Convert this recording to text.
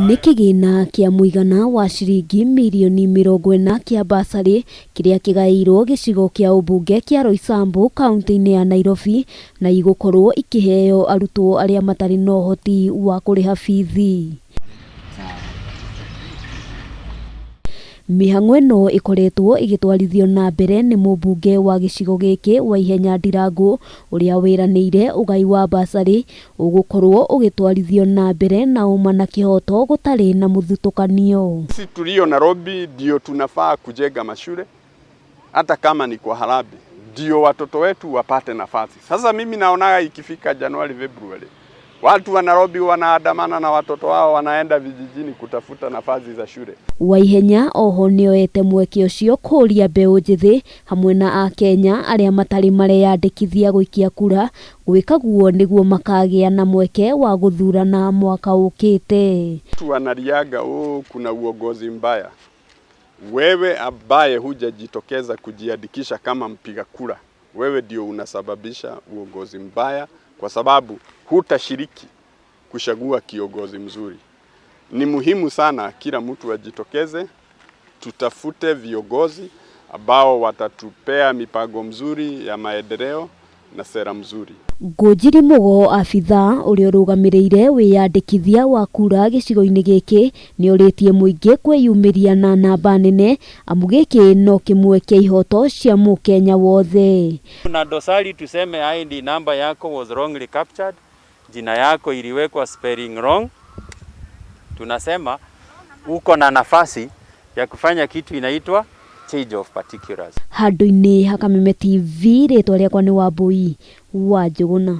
Nĩ kĩgĩna kĩa mũigana wa ciringi mirioni 40 kĩa bursary kĩrĩa kĩgaĩirwo gĩcigo kĩa ũmbunge kĩa Roysambu kauntĩ-inĩ ya Nairobi na igũkorwo ikĩheo arutwo arĩa matarĩ na ũhoti wa kũrĩha bithi. Mĩhang'o ĩno ĩkoretwo ĩgĩtwarithio na mbere nĩ mũmbunge wa gĩcigo gĩkĩ Waihenya Ndirangũ ũrĩa wĩranĩire ũgai wa bursary ũgũkorwo ũgĩtwarithio na mbere na ũma na kĩhoto gũtarĩ na mũthutũkanio. Sisi tulio Nairobi ndio tunafaa kujenga mashule hata kama ni kwa harambee, ndio watoto wetu wapate nafasi. Sasa mimi naonaga ikifika Januari, February, watu wa Nairobi wanaandamana na watoto wao wanaenda vijijini kutafuta nafasi za shule. Waihenya oho nĩoete mweke ũcio kũũria mbeũ njĩthĩ hamwe na akenya arĩa matarĩ mareyandĩkithia gũikia kura gwĩka guo nĩguo makagĩa na mweke wa gũthurana mwaka ũkĩte. Watu wanaliaga oh, kuna uongozi mbaya. Wewe ambaye hujajitokeza kujiandikisha kama mpiga kura, wewe ndio unasababisha uongozi mbaya, kwa sababu hutashiriki kuchagua kiongozi mzuri. Ni muhimu sana kila mtu ajitokeze, tutafute viongozi ambao watatupea mipango mzuri ya maendeleo na sera mzuri. Ngũnjiri Mũgo abithaa ũrĩa ũrũgamĩrĩire wĩyandĩkithia wa kura gĩcigo-inĩ gĩkĩ nĩorĩtie mũingĩ kwĩyumĩria na namba nene amu gĩkĩ no kĩmwe kĩa ihoto cia mũkenya wothe. Na dosari tuseme ID number yako was wrongly captured, jina yako iliwekwa spelling wrong. Tunasema uko na nafasi ya kufanya kitu inaitwa change of particulars. Handũ-inĩ ha Kameme TV rĩtwa rĩakwa nĩ Wambui wa Njũgũna.